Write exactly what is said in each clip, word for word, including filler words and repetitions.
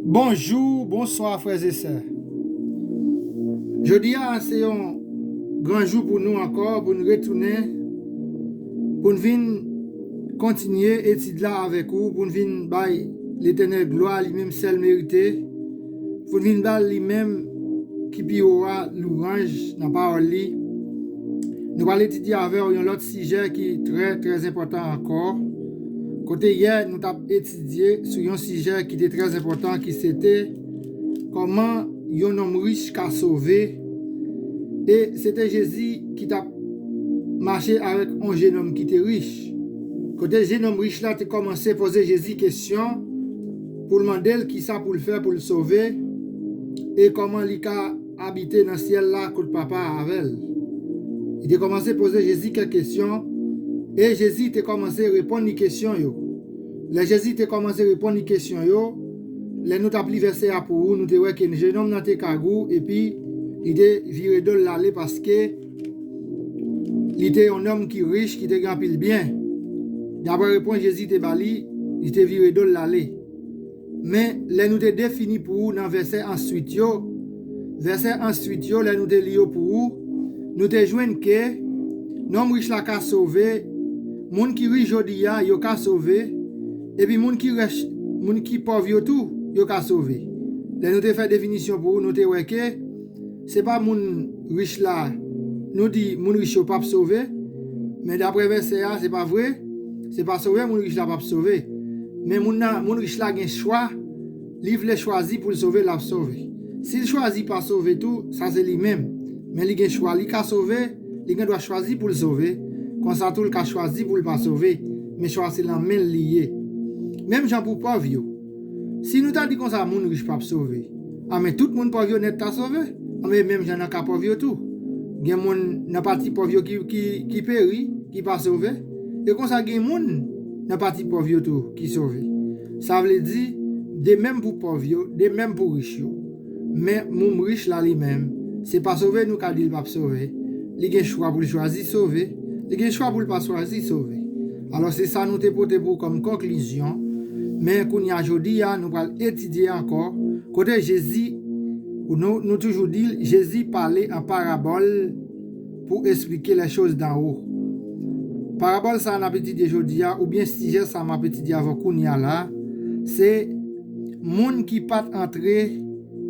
Bonjou, bonswa, frè e sè. Jodi a, se yon gran jou pou nou ankò, pou n retounen, pou n vin kontinye etid la avèk ou, pou n vin bay Letènèl glwa, li menm sèl merite, pou n vin ba li menm ki pi wo a lwanj nan pawòl li. Nou pral etidye avè w yon lòt sijè ki trè, trè enpòtan ankò. Kote yè, nou t ap etidye sou yon sijè ki te trè enpòtan, ki se te kòman yon nonm rich ka sove. E se te Jezi ki t ap mache avèk yon jennonm ki te rich. Kote jennonm rich la te kòmanse poze Jezi kesyon pou l mande l kisa pou l fè pou l sove, e kòman li ka abite nan syèl la kot Papa a avè l. Li te kòmanse poze Jezi kèk kesyon, e Jezi te kòmanse reponn li kesyon yo. Lè Jezi te kòmanse reponn li kesyon yo, lè nou t ap li vèsè a pou ou, nou te wè ke jennonm nan te kagou, epi li te vire do l l ale paske li te yon nonm ki rich, ki te gen anpil byen. Daprè repons Jezi te ba li, li te vire do l l ale. Men, lè nou te defini pou ou nan vèsè answit yo, vèsè answit yo, lè nou te li yo pou ou, nou te jwenn ke nonm rich la ka sove, moun ki rich jodi a, yo ka sove, epi moun ki rich, moun ki pòv yo tou, yo ka sove. Lè nou te fè definisyon pou ou, nou te wè ke se pa moun rich la, nou di moun rich yo p ap sove, men daprè vèsè a, se pa vre, se pa sove moun rich la p ap sove. Men moun nan, moun rich la gen chwa, li vle chwazi pou l sove, l ap sove. Si l chwazi pa sove tou, sa se li menm. Men li gen chwa, li ka sove, li gen dwa chwazi pou l sove, konsa tou l ka chwazi pou l pa sove, men chwa se nan men l li ye. Menm jan pou pòv yo. Si nou ta di konsa moun rich p ap sove, a men tout moun pòv yo nèt ta sove, a men menm jan nan ka pòv yo tou. Gen moun nan pati pòv yo ki, ki, ki peri, ki pa sove, e konsa gen moun nan pati pòv yo tou ki sove. Sa vle di, de menm pou pòv yo, de menm pou rich yo. Men moun rich la li menm, se pa sove nou ka di l p ap sove. Li gen chwa pou l chwazi sove, li gen chwa pou l pa chwazi sove. Alò, se sa nou te pote pou kòm konklizyon. Men kounye a jodi a, nou pral etidye ankò kote Jezi, nou, nou toujou di l, Jezi pale an parabòl pou esplike les choses d'en haut. Parabòl sa a n ap etidye jodi a, oubyen sijè sa a m ap etidye avè w kounye a la, se moun ki pa t antre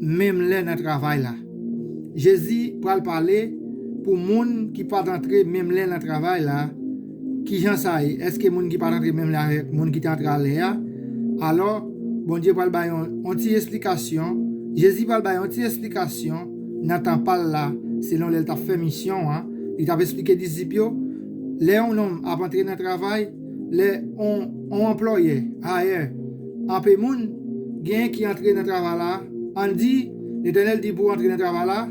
menm lè nan travay la. Jezi pral pale pou moun ki pa t antre menm lè nan travay la. Kijan sa ye? Èske moun ki pa t antre menm lè avèk moun ki te antre alè a? Alò, Bondye pral bay yon, yon ti esplikasyon. Jezi pral bay yon ti esplikasyon nan tan pa l la, selon lè l t ap fè misyon an. Li t ap esplike disip yo, lè yon nonm ap antre nan travay, lè yon, yon anplwayè, ayè, anpe moun, genyen ki antre nan travay la, ann di, Letènèl di pou antre nan travay la,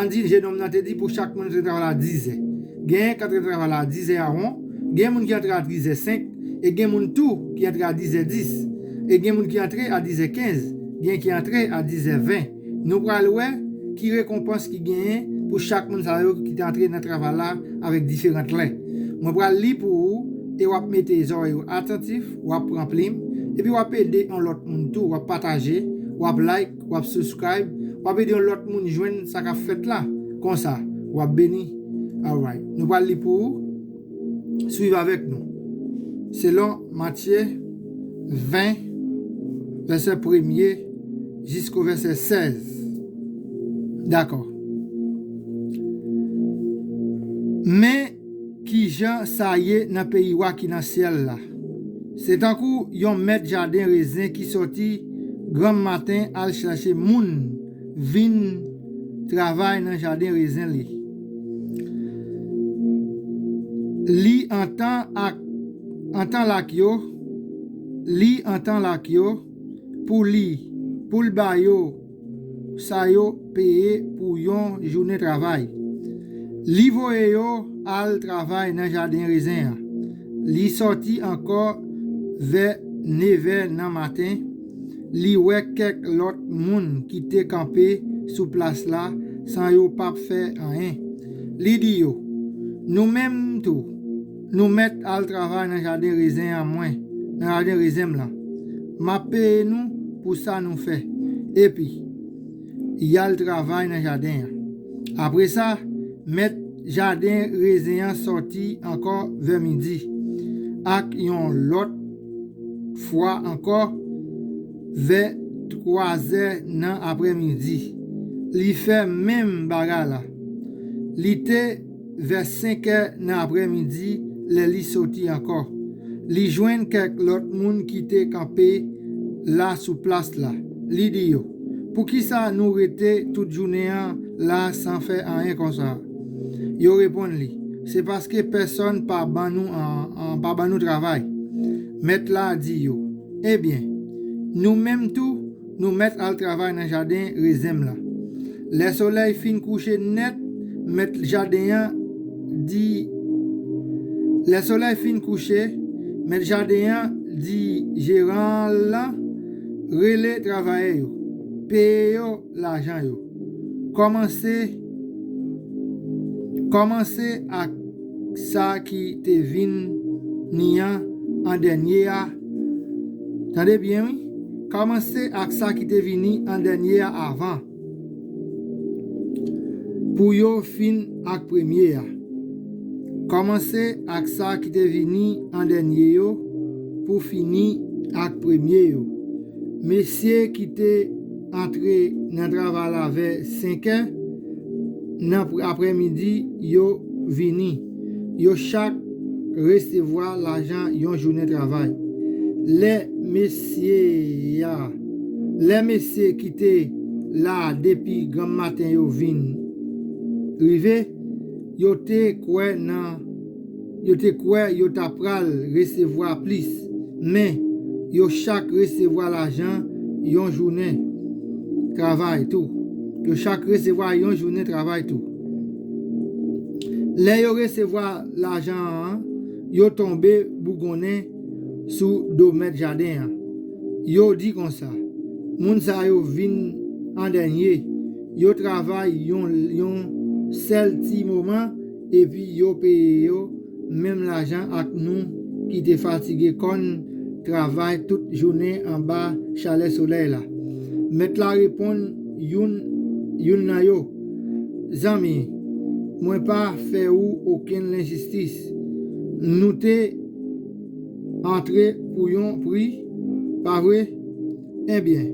ann di, jennonm nan te di pou chak moun antre nan travay la a dizè. Genyen ki antre nan travay la a dizè a won, gen moun ki antre a dizè senk, e gen moun tou ki antre a dizè dis, e gen moun ki antre a dizè kenz, gen ki antre a dizè ven. Nou pral wè ki rekonpans ki genyen pou chak moun sa yo ki te antre nan travay la avèk diferan lè. Mwen pral li pou ou, e w ap mete zòrèy ou atantif, w ap pran plim, epi w ap ede yon lòt moun tou, w ap pataje, w ap like, w ap subscribe, w ap ede yon lòt moun jwenn sa k ap fèt la. Konsa, w ap beni. Alright. Nou pral li pou ou. Swiv avèk nou. Selon Matye ven, vèsè premye jisko vèsè sèz. Dakò. Men kijan sa ye nan peyi w a ki nan syèl la? Se tankou yon mèt jaden rezen ki sòti granm maten al chèche moun vin travay nan jaden rezen li. Li antan ak, antan l ak yo, li antan l ak yo pou li, pou l ba yo sa yo peye pou yon jounen travay. Li voye yo al travay nan jaden rezen an. Li sòti ankò vè nevè nan maten. Li wè kèk lòt moun ki te kanpe sou plas la san yo p ap fè anyen. Li di yo, nou menm tou, nou mèt al travay nan jaden rezen an mwen, nan jaden rezen m lan. M ap peye nou pou sa nou fè. Epi, y al travay nan jaden an. Apre sa, mèt jaden rezen an sòti ankò vè midi, ak yon lòt fwa ankò vè twazè nan aprèmidi. Li fè menm bagay la. Li te vè senkè nan aprèmidi lè li soti ankò. Li jwenn kèk lòt moun ki te kanpe la sou plas la. Li di yo, "Poukisa nou rete tout jounen an la san fè anyen konsa?" Yo reponn li, "Se paske pèsonn pa ban nou, an, an, pa ban nou travay." Mèt la di yo, "Ebyen, nou menm tou, nou mèt al travay nan jaden rezen m lan." Lè solèy fin kouche nèt, mèt jaden an di, lè solèy fin kouche, mèt jaden an di jeran lan, "Rele travayè yo, peye yo lajan yo. Kòmanse, kòmanse ak sa ki te vini an an dènye a." Tande byen, wi. "Kòmanse ak sa ki te vini an dènye a avan, pou yo fin ak premye a. Kòmanse ak sa ki te vini an dènye yo, pou fini ak premye yo." Mesye ki te antre nan travay la vè senkè nan pr-, aprèmidi yo vini. Yo chak resevwa lajan yon jounen travay. Lè mesye a, lè mesye ki te la depi granmmaten yo vin rive, yo te kwè nan, yo te kwè yo ta pral resevwa plis, men yo chak resevwa lajan yon jounen travay tou. Yo chak resevwa yon jounen travay tou. Lè yo resevwa lajan an, yo tonbe bougonnen sou do mèt jaden an. Yo di konsa, "Moun sa yo vin an dènye. Yo travay yon, yon sèl ti moman, epi yo peye yo menm lajan ak nou ki te fatige kò n travay tout jounen anba chalè solèy la." Mèt la reponn youn, youn nan yo, "Zanmi, mwen pa fè ou okenn lenjistis. Nou te antre pou yon pri, pa vre? Ebyen,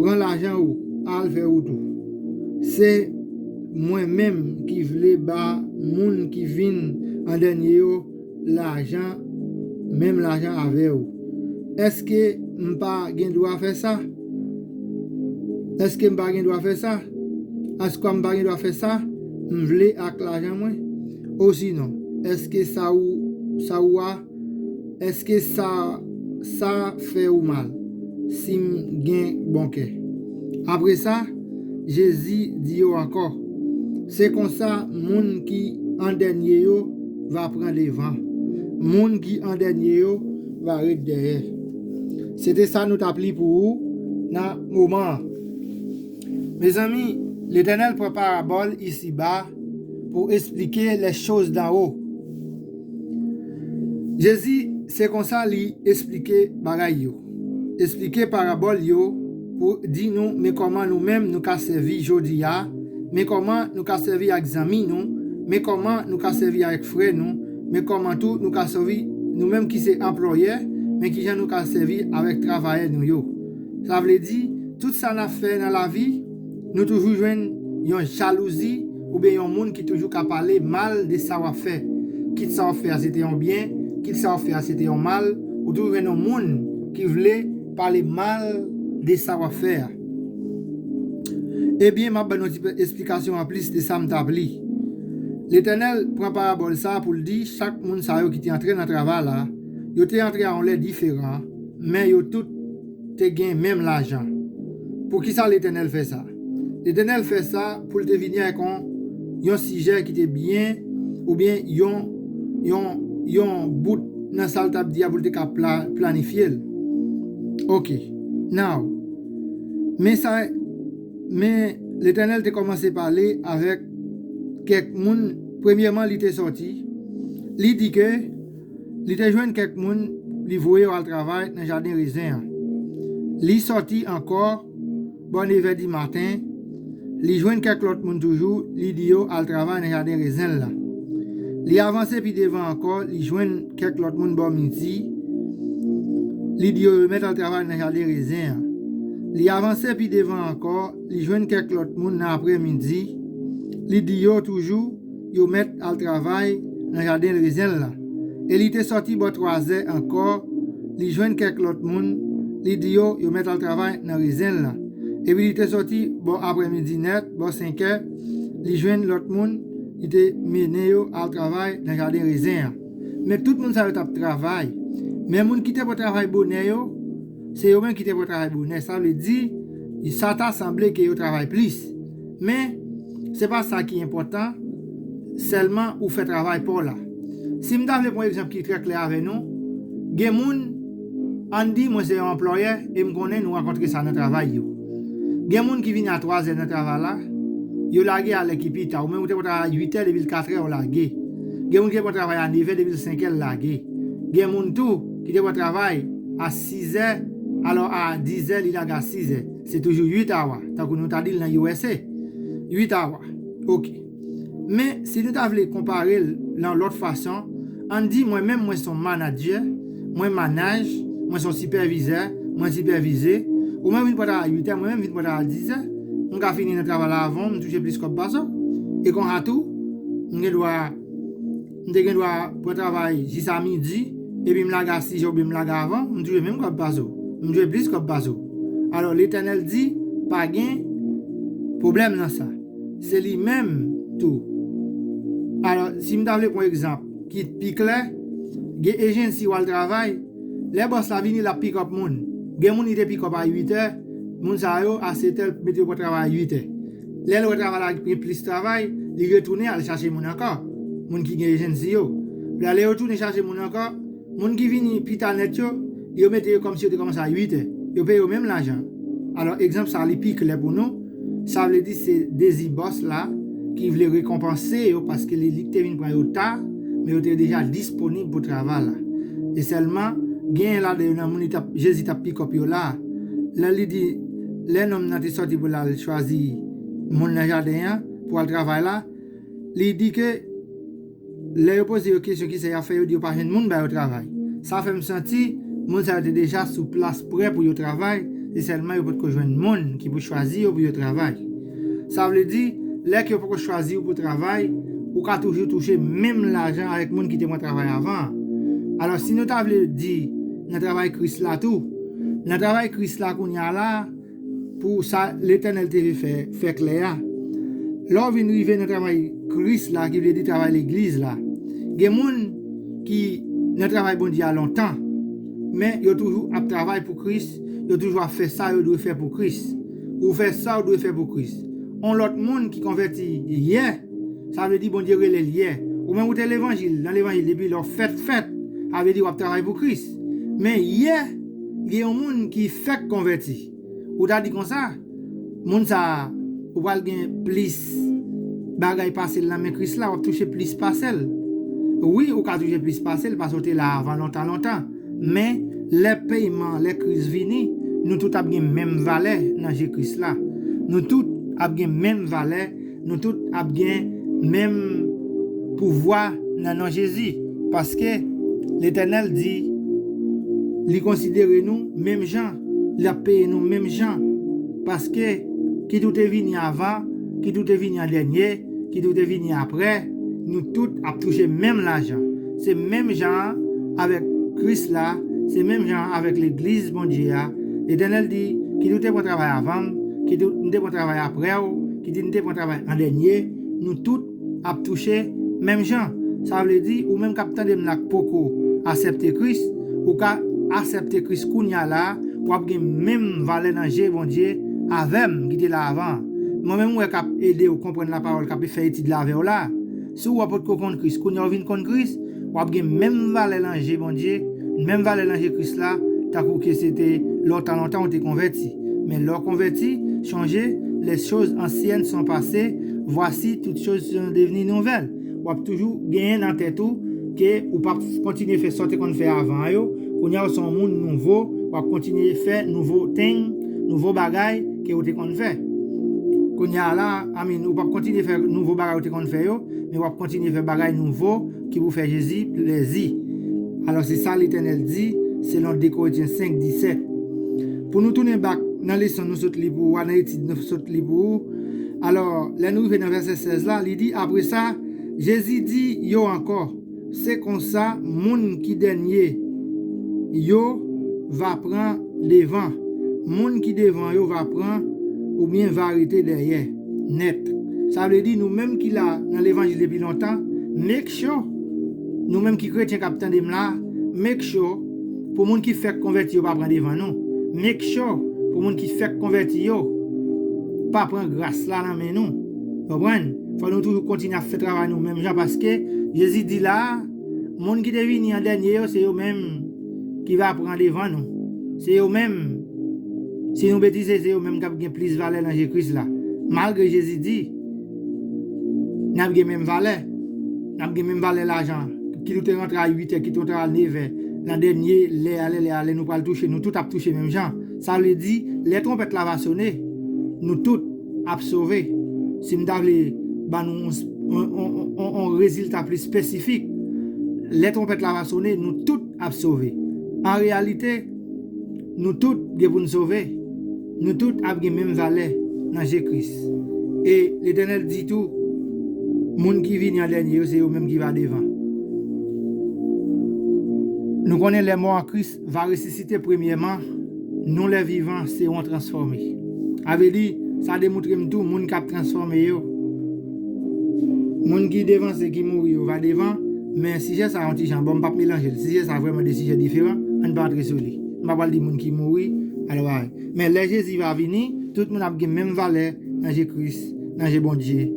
pran lajan ou, al fè wout ou. Se mwen menm ki vle ba moun ki vin an dènye yo lajan, menm lajan avè w. Èske m pa gen dwa fè sa? Èske m pa gen dwa fè sa? Èske m pa gen dwa fè sa m vle ak lajan mwen? Osinon, èske sa ou, sa ou a, èske sa, sa fè ou mal si m gen bon kè?" Apre sa, Jezi di yo ankò, "Se konsa moun ki an dènye yo va pran devan. Moun ki an dènye yo va ret dèyè." Se te sa nou t ap li pou ou nan moman an. Mezanmi, Letènèl pran parabòl isiba pou esplike les choses d'en haut. Jezi, se konsa li esplike bagay yo. Esplike parabòl yo pou di nou, men kòman nou menm nou ka sèvi jodi a, men kòman nou ka sèvi ak zanmi nou, men kòman nou ka sèvi avèk frè nou, men kòman tou nou ka sèvi nou menm ki se anplwayè, men kijan nou ka sèvi avèk travayè nou yo. Sa vle di, tout sa n ap fè nan lavi, nou toujou jwenn yon jalouzi oubyen yon moun ki toujou ka pale mal de sa w ap fè. Kit sa w ap fè a se te yon byen, kit sa w ap fè a se te yon mal, ou toujou jwenn yon moun ki vle pale mal de sa w ap fè a. Ebyen, m ap ban nou ti esplikasyon anplis de sa m t ap li. Letènèl pran parabòl sa a pou l di chak moun sa yo ki te antre nan travay la, yo te antre a yon lè diferan, men yo tout te gen menm lajan. Poukisa Letènèl fè sa? Letènèl fè sa pou l te vini avèk yon, yon sijè ki te byen, oubyen yon, yon, yon bout nan sa l t ap di a pou l te ka pla-, planifye l. Ok, now, men sa, men Letènèl te kòmanse pale avèk kèk moun. Premyèman, li te sòti, li di ke li te jwenn kèk moun, li voye yo al travay nan jaden rezen an. Li sòti ankò bò nevè di maten, li jwenn kèk lòt moun toujou, li di yo al travay nan jaden rezen l la. Li avanse pi devan ankò, li jwenn kèk lòt moun bò midi, li di yo yo mèt al travay nan jaden rezen an. Li avanse pi devan ankò, li jwenn kèk lòt moun nan aprèmidi, li di yo toujou yo mèt al travay nan jaden rezen l la. E li te sòti bò twazè ankò, li jwenn kèk lòt moun, li di yo yo mèt al travay nan rezen l la. Epi li te sòti bò aprèmidi nèt, bò senkè, li jwenn lòt moun, li te mennen yo al travay nan jaden rezen an. Men tout moun sa yo t ap travay. Men moun ki te pran travay bonè yo, se yo menm ki te pran travay bonè. Sa vle di, sa ta sanble ke yo travay plis. Men, se pa sa ki enpòtan, sèlman ou fè travay pa w la. Si m ta vle pran yon egzanp ki trè klè avè nou, gen moun, ann di mwen se yon anplwayè e m konnen nou rankontre sa nan travay yo. Gen moun ki vini a twazè nan travay la, yo lage a lè ki pita, ou menm ou te pran travay a uitè, depi l katrè ou lage. Gen moun ki te pran travay a nevè, depi l senkè l lage. Gen moun tou ki te pran travay a sizè, alò a dizè li lage a sizè. Se toujou uit awa, tankou nou ta di l nan U S A. Uit awa. Ok. Men, si nou ta vle konpare l nan lòt fason, ann di mwen menm mwen se yon manadjè, mwen manaj, mwen se yon sipèvizè, mwen sipèvize, ou menm vin pran travay a uitè, mwen menm vin pran travay a dizè, m ka fini nan travay la avan w, m touche plis kòb pase w. E konsa tou, m gen dwa, m te gen dwa pran travay jis a midi, epi m lage a sizè oubyen m lage avan, m touche menm kòb pase w. M touche plis kòb pase w. Alò, Letènèl di, pa gen pwoblèm nan sa. Se li menm tou. Alò, si m ta vle pran egzanp ki pi klè, gen ejensi w al travay, lè bòs la vini, l ap pick up moun. Gen moun li te pick up a uitè, moun sa yo, a setè, l mete yo pran travay a uitè. Lè l wè travay la gen plis travay, li retounen al chache moun ankò, moun ki gen ejensi yo. Lè yo retounen chache moun ankò, moun ki vini pita nèt yo, yo mete yo kòmsi yo te kòmanse a uitè. Yo peye yo menm lajan. Alò, egzanp sa a, li pi klè pou nou. Sa vle di se dezi bòs la ki vle rekonpanse yo paske li, li te vin pran yo ta, men yo te deja disponib pou travay la. E sèlman, genyen ladan yo nan moun li t ap, Jezi t ap pick up yo la. Lè li di, lè nonm nan te sòti pou l al chwazi moun nan jaden an pou al travay la, li di ke lè yo poze yo kesyon kisa y ap fè, yo di yo pa jwenn moun ba yo travay. Sa fè m santi moun sa yo te deja sou plas prè pou yo travay, se sèlman yo potko jwenn moun ki pou chwazi yo pou yo travay. Sa vle di, lè ke yo poko chwazi w pou travay, ou ka toujou touche menm lajan avèk moun ki te pran travay avan an. Alò, si nou ta vle di nan travay Kris la tou, nan travay Kris la kounye a la, pou sa Letènèl te vle fè, fè klè a. Lè w vin rive nan travay Kris la, ki vle di travay legliz la, gen moun ki nan travay Bondye a lontan, men yo toujou ap travay pou Kris, yo toujou ap fè sa yo dwe fè pou Kris. Ou fè sa w dwe fè pou Kris. On lòt moun ki konvèti yè, sa vle di Bondye rele l yè. Ou menm ou te levanjil, nan levanjil depi lè w fèt, fèt, sa vle di w ap travay pou Kris. Men yè, gen yon moun ki fèk konvèti. Ou ta di konsa, moun sa a, ou pral gen plis bagay pase l nan men Kris la, w ap touche plis pase l. Wi, ou ka touche plis pase l paske w te la avan lontan, lontan. Men, lè peyman, lè Kris vini, nou tout ap gen menm valè nan je Kris la. Nou tout ap gen menm valè, nou tout ap gen menm pouvwa nan non Jezi. Paske Letènèl di, li konsidere nou menm jan, li ap peye nou menm jan. Paske, kit ou te vini avan, kit ou te vini an dènye, kit ou te vini aprè, nou tout ap touche menm lajan. Se menm jan an avèk Kris la, se menm jan an avèk legliz Bondye a. Letènèl di, kit ou te pran travay avan m, kit ou, m te pran travay aprè w, kit m te pran travay an dènye, nou tout ap touche menm jan. Sa vle di, ou menm k ap tande m la k poko aksepte Kris, ou ka aksepte Kris kounye a la, w ap gen menm valè nan je Bondye avè m ki te la avan. Mwen menm ou wè k ap ede w konprann lapawòl, k ap fè etid la avè w la. Si w wè potko konn Kris, kounye a w vin konn Kris, w ap gen menm valè nan je Bondye, menm valè nan je Kris la, tankou ke se te lontan, lontan w te konvèti. Men lè w konvèti, chonje, les choses anciennes sont passées, voici toutes choses sont devenues nouvelles. W ap toujou genyen nan tèt ou ke ou p ap kontinye fè sa w te konn fè avan an yo. Kounye a w se yon moun nouvo, W ap kontinye fè nouvo thing, nouvo bagay ke ou te konn fè. Kounye a la, I mean, ou p ap kontinye fè nouvo bagay ou te konn fè yo, men w ap kontinye fè bagay nouvo ki pou fè Jezi plezi. Alò, se sa Letènèl di, selon de Korentyen senk disèt. Pou nou tounen bak nan leson nou sot li pou ou a, nan etid nou sot li pou ou. Alò, lè nou rive nan vèsè sèz la, li di, apre sa, Jezi di yo ankò, se konsa, moun ki dènye yo va pran devan. Moun ki devan yo va pran oubyen va rete dèyè nèt. Sa vle di, nou menm ki la nan levanjil depi lontan, make sure, nou menm ki kretyen k ap tande m la, make sure pou moun ki fèk konvèti yo pa pran devan nou. Make sure pou moun ki fèk konvèti yo pa pran gras la nan men nou. Konprann? Fò nou toujou kontinye ap fè travay nou menm jan, paske Jezi di la a, moun ki te vini an dènye yo, se yo menm ki va pran devan nou. Se yo menm, si nou betize, se yo menm k ap gen plis valè nan je Kris la. Malgre Jezi di, n ap gen menm valè. N ap gen menm valè lajan. Kit ou te rantre a uit è, kit ou te rantre a nèf è, nan dènye lè a, lè, lè a, lè nou pral touche, nou tout ap touche menm jan. Sa vle di, lè twonpèt la va sone, nou tout ap sove. Si m ta vle ba nou yon, yon, yon, yon, yon rezilta pli espesifik, lè twonpèt la va sone, nou tout ap sove. An reyalite, nou tout gen pou n sove. Nou tout ap gen menm valè nan je Kris. E Letènèl di tou, moun ki vini an dènye yo, se yo menm ki va devan. Nou konnen lè mò an Kris va resisite premyèman, nou lè vivan serons transformés. Sa vle di, sa demontre m tou, moun k ap transfòme yo. Moun ki devanse, ki mouri yo va devan, men sijè sa yon ti jan, bon, m p ap melanje l. Sijè sa vrèman de sijè diferan, ann pa antre sou li. M pa pral di moun ki mouri, alò, bagay. Men lè Jezi va vini, tout moun ap gen menm valè nan je Kris, nan je Bondye,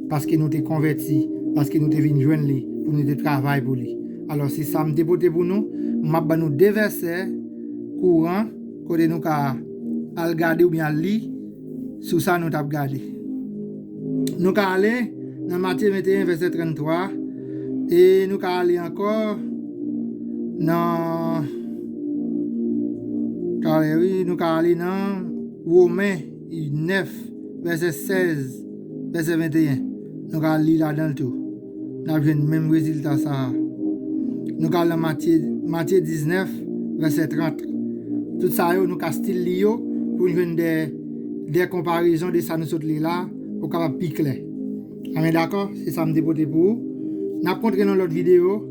paske nou te konvèti, paske nou te vin jwenn li pou nou te travay pou li. Alò, se sa m te pote pou nou. M ap ban nou de vèsè kouran, kote nou ka al gade oubyen al li sou sa nou t ap gade. Nou ka ale nan Matye venteyen, vèsè tranntwa, e nou ka ale ankò nan, ka ale, wi, nou ka ale nan Women nèf, vèsè sèz, vèsè venteyen. Nou ka li ladan l tou. N ap jwenn menm rezilta sa a. Nou ka al nan Matye, Matye diznèf, vèsè trant. Tout sa yo, nou ka still li yo pou n jwenn de, de konparezon de sa nou sot li la, pou kapab pi klè. Amen, dakò? Se sa m te pote pou ou. N ap kontre nan lòt videyo.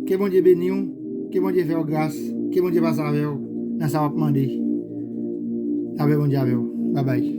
Ke Bondye beni w. Ke Bondye fè w gras. Ke Bondye pase avè w nan sa w ap mande. Lapè Bondye avè w. Babay.